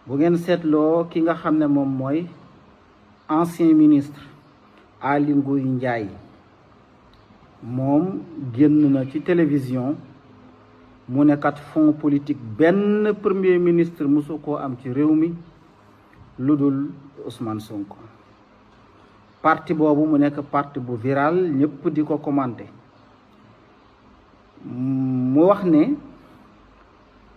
bu ngeen seetloo ki nga xam ne moom mooy ancien ministre Aly Ngouille Ndiaye moom génn na ci télévision mu ne kat fonds politique benn premier ministre mosu koo am ci réew mi lu dul Ousmane Sonko. parti boobu mu nekk parti bu viral ñëpp di ko commenter mu wax ne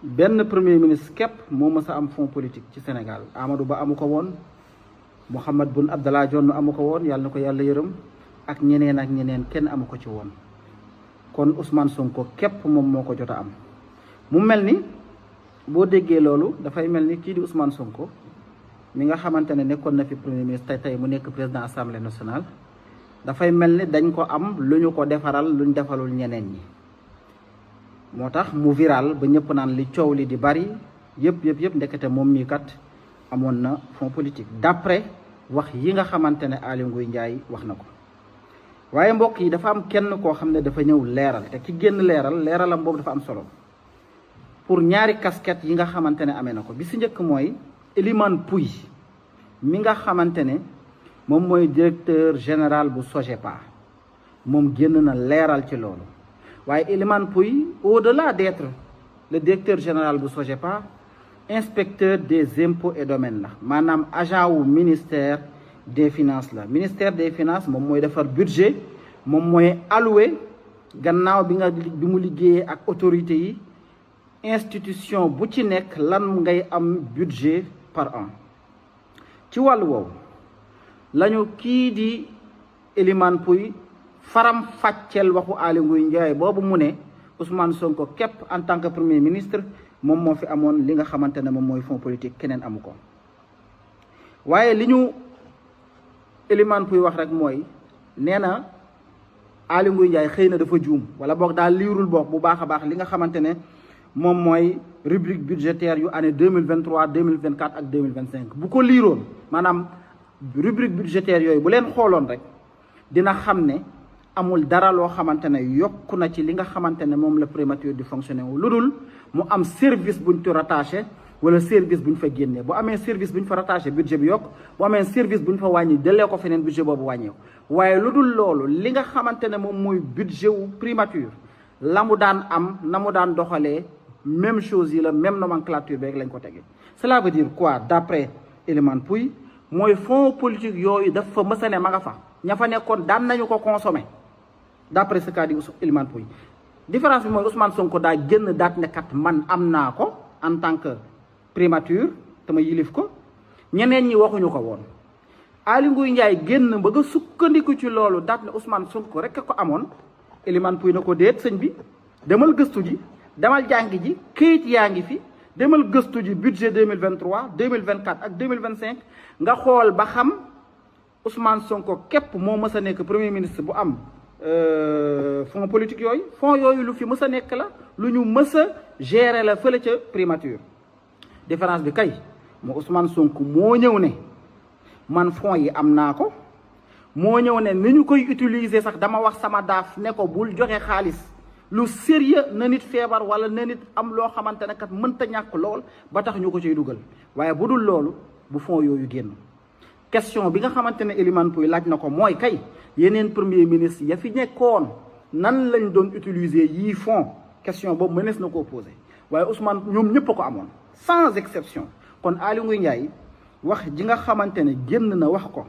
benn premier ministre képp moo mës a am fonds politique ci Sénégal Amadou Ba amu ko woon Mahammed Boun Abdallah Dionne amu ko woon yàlla na ko yàlla yërëm ak ñeneen kenn amu ko ci woon kon Ousmane Sonko képp moom moo ko jot a am. mu mel ni boo déggee loolu dafay mel ni kii di Ousmane Sonko mi nga xamante ne nekkoon na fi premier ministre tey mu nekk président assemblée nationale dafay mel ni dañ ko am lu ñu ko defaral luñ defalul ñeneen ñi. moo tax mu viral ba ñëpp naan li coow li di bari yëpp ndekete moom mii kat amoon na fonds politique d'après wax yi nga xamante ne Aly Ngouille Ndiaye wax na ko. waaye mbokk yi dafa am kenn koo xam ne dafa ñëw leeral te ki génn leeralam boobu dafa am solo pour ñaari casquette yi nga xamante ne amee na ko bi si njëkk mooy Elimane Pouye mi nga xamante ne moom mooy directeur général bu SOGEPA moom génn na leeral ci loolu. waaye Elimane Pouye au-delà d'être le directeur général bu SOGEPA inspecteur des impôts et domaines la maanaam agent wu ministère des finances la ministère des finances moom mooy defar budget moom mooy alloué gannaaw bi mu liggéeyee ak autorités yi institution bu ci nekk lan ngay am budget par an. ci wàllu woowu lañu kii di Elimane Pouye faram fàcceel waxu Aly Ngouille Ndiaye boobu mu ne Ousmane Sonko képp en tant que premier ministre moom moo fi amoon li nga xamante ne moom mooy fonds politique keneen amu ko. waaye li ñu Elimane Pouye wax rek mooy nee na Aly Ngouille Ndiaye xëy na dafa juum wala boog daal liirul boog bu baax a baax li nga xamante ne moom mooy rubrique budgétaire yu année 2023 2024 ak 2025 bu ko liiroon maanaam rubrique budgétaire yooyu bu leen xooloon rek dina xam ne amul dara loo xamante ne yokku na ci li nga xamante ne moom la primature di fonctionner wu lu dul mu am service buñ ci rattaché wala service bu ñu fa génnee bu amee service bu ñu fa rattaché budget bi yokk bu amee service bu ñu fa wàññi delee ko feneen budget boobu wàññeeku waaye lu dul loolu li nga xamante ne moom mooy budget wu primature la mu daan am na mu daan doxalee même chose yi la même nomenclature bi rek lañ ko tegee. cela veut dire quoi d'après Elimane Pouye mooy fonds politique yooyu dafa mës a ne ma nga fa ña fa nekkoon daan nañu ko consommer d'après ce qu'a dit Elimane Pouye différence bi mooy Ousmane Sonko daa génn daat ne kat man am naa ko en tant que primature te ma yilif ko ñeneen ñi waxuñu ko woon. Aly Ngouille Ndiaye génn bëgg a sukkandiku ci loolu daat ne Ousmane Sonko rek ko amoon Elimane Pouye na ko déet sëñ bi demal gëstu ji demal jàngi ji këyit yaa ngi fi demal gëstu ji budget 2023 2024 ak 2025 nga xool ba xam Ousmane Sonko képp moo mës a nekk premier ministre bu am fonds politique yooyu fonds yooyu lu fi mës a nekk la lu ñu mës a gérer la fële ca primature. différence bi kay moo Ousmane Sonko moo ñëw ne man fonds yi am naa ko moo ñëw ne ni ñu koy utiliser sax dama wax sama daaf ne ko bul joxe xaalis lu sérieux na nit feebar wala na nit am loo xamante ne kat mënta ñàkk lool ba tax ñu ko ciy dugal waaye bu dul loolu bu fonds yooyu génn. question bi nga xamante ne Elimane Pouye laaj na ko mooy kay yeneen premier ministre ya fi nekkoon nan lañ doon utiliser yii fonds question boobu mënees na koo poser waaye Ousmane ñoom ñëpp a ko amoon sans exception. kon Aly Ngouille Ndiaye wax ji nga xamante ne génn na wax ko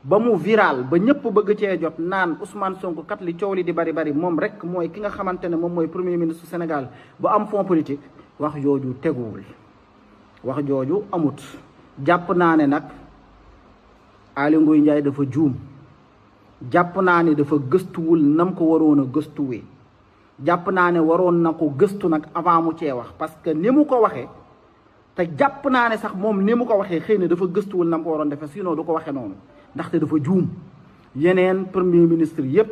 ba mu viral ba ñëpp bëgg cee jot naan Ousmane Sonko kat li coow li di bari moom rek mooy ki nga xamante ne moom mooy premier ministre Sénégal bu am fonds politique wax jooju teguwul wax jooju amut. jàpp naa ne nag Aly Ngouille Ndiaye dafa juum jàpp naa ne dafa gëstuwul nam ko waroon a gëstuwee jàpp naa ne waroon na ko gëstu nag avant mu cee wax parce que ni mu ko waxee te jàpp naa ne sax moom ni mu ko waxee xëy na dafa gëstuwul nam ko waroon defee sinon du ko waxee noonu ndaxte dafa juum. yeneen premier ministre yépp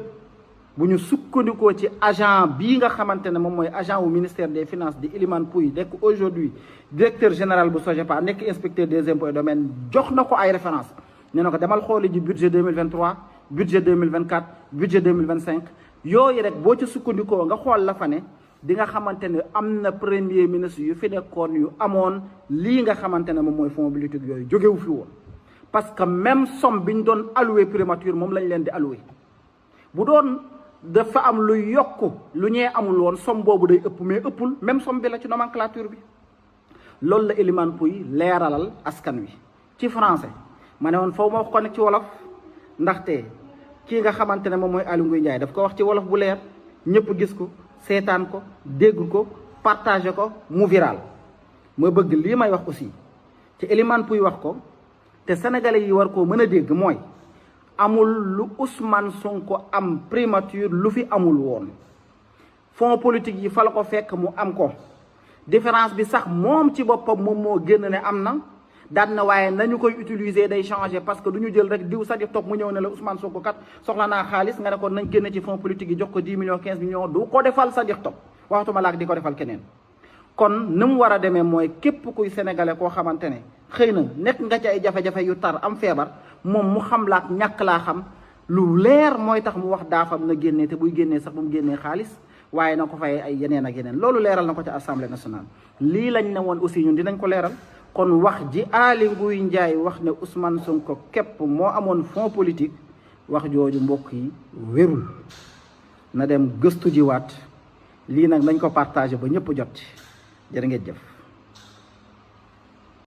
bu ñu sukkandikoo ci agent bii nga xamante ne moom mooy agent wu ministère des finances di Elimane Pouye nekk aujourd'hui directeur général bu SOGEPA nekk inspecteur des impôts et domaines jox na ko ay référence nee na ko demal xooli ji budget 2023 budget 2024 budget 2025 yooyu rek boo ci sukkandikoo nga xool la fa ne di nga xamante ne am na premier ministre yu fi nekkoon yu amoon lii nga xamante ne moom mooy fonds politique yooyu jógewu fi woon parce que même somme bi ñu doon alloué primature moom lañ leen di alloué bu doon dafa am lu yokk lu ñee amul woon somme boobu day ëpp mais ëppul même somme bi la ci nomenclature bi loolu la Elimane Pouye leeralal askan wi ci français ma ne woon foofu ma wax ko nekk ci wolof ndaxte kii nga xamante ne moom mooy Aly Ngouille Ndiaye daf ko wax ci wolof bu leer ñëpp gis ko seetaan ko dégg ko partagé ko mu viral ma bëgg lii may wax aussi ci Elimane Pouye wax ko te sénégalais yi war koo mën a dégg mooy amul lu Ousmane Sonko am primature lu fi amul woon fonds politique yi fa la ko fekk mu am ko différence bi sax moom ci boppam moom moo génn ne am na daan na waaye nañu koy utiliser day changer parce que du ñu jël rek diw sa di topp mu ñëw ne la Ousmane Sonko kat soxla naa xaalis nga ne ko nañ génne ci fonds politique yi jox ko 10 millions 15 millions du ko defal sa di topp waxtuma laak di ko defal keneen kon ni mu war a demee mooy képp kuy sénégalais koo xamante ne xëy na nekk nga ci ay jafe-jafe yu tar am feebar moom mu xam laak ñàkk laa xam lu leer mooy tax mu wax daafam na génnee te buy génnee sax bu mu génnee xaalis waaye na ko fay ay yeneen ak yeneen loolu leeral na ko ci assemblée nationale lii lañ ne woon aussi ñun dinañ ko leeral kon wax ji Aly Ngouille Ndiaye wax ne Ousmane Sonko képp moo amoon fonds politique wax jooju mbokk yi wérul na dem gëstu jiwaat lii nag nañ ko partagé ba ñëpp jot jërë ngeen jëf